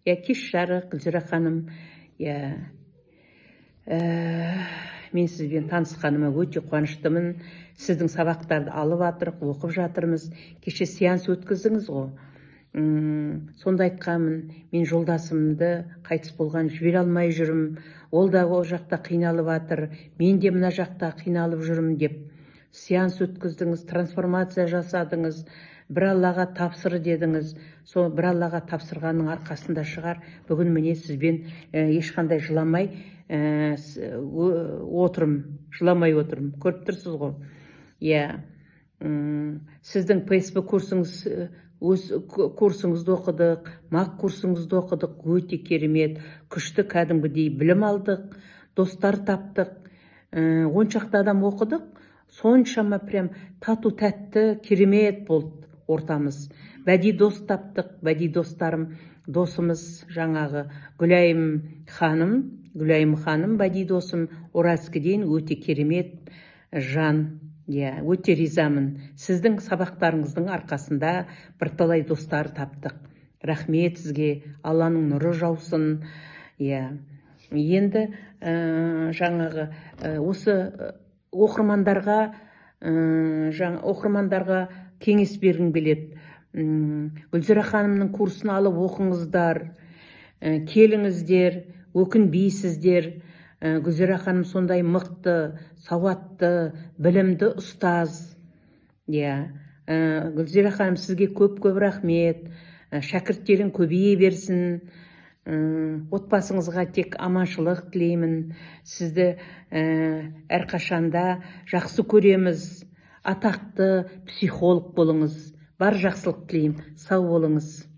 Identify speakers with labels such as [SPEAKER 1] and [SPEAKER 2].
[SPEAKER 1] Иә, кеш жарық, Гүлзира ханым. Иә, мен сізбен танысқаныма өте қуаныштымын. Сіздің сабақтарды алып жатырық, оқып жатырмыз. Кеше сеанс өткіздіңіз ғой. Сонда айтқанмын, мен жолдасымды қайтыс болған жібере алмай жүрмін, ол да ол жақта қиналып жатыр, мен де мына жақта қиналып жүрмін деп. Сеанс өткіздіңіз, трансформация жасадыңыз, бір Аллаға тапсыр дедіңіз. Сол бір Аллаға тапсырғанның арқасында шығар, бүгін міне сізбен ешқандай жыламай отырмын, жыламай отырмын, көріп тұрсыз ғой. Иә, сіздің ПСП курсыңыз, өз курсыңызды оқыдық, МАК курсыңызды оқыдық, өте керемет, күшті, кәдімгідей білім алдық, достар таптық. 10 шақты адам оқыдық, соншама прям тату тәтті, керемет болды ортамыз. Бәди дос таптық, бәди достарым, досымыз жаңағы Гүлайым ханым, Гүлайым ханым бәди досым, Уральскіден, өте керемет жан. Иә, өте ризамын. Сіздің сабақтарыңыздың арқасында бірталай достар таптық. Рахмет сізге, Алланың нұры жаусын. Иә, енді жаңағы осы оқырмандарға, оқырмандарға кеңес бергім келеді. Гүлзира ханымның курсын алып оқыңыздар, келіңіздер, өкінбейсіздер. Гүлзира ханым сондай мықты, сауатты, білімді ұстаз. Иә, Гүлзира ханым, сізге көп көп рахмет. Шәкірттерің көбейе берсін. Отбасыңызға тек аманшылық тілеймін. Сізді әрқашанда жақсы көреміз. Атақты психолог болыңыз. Бар жақсылық тілеймін, сау болыңыз.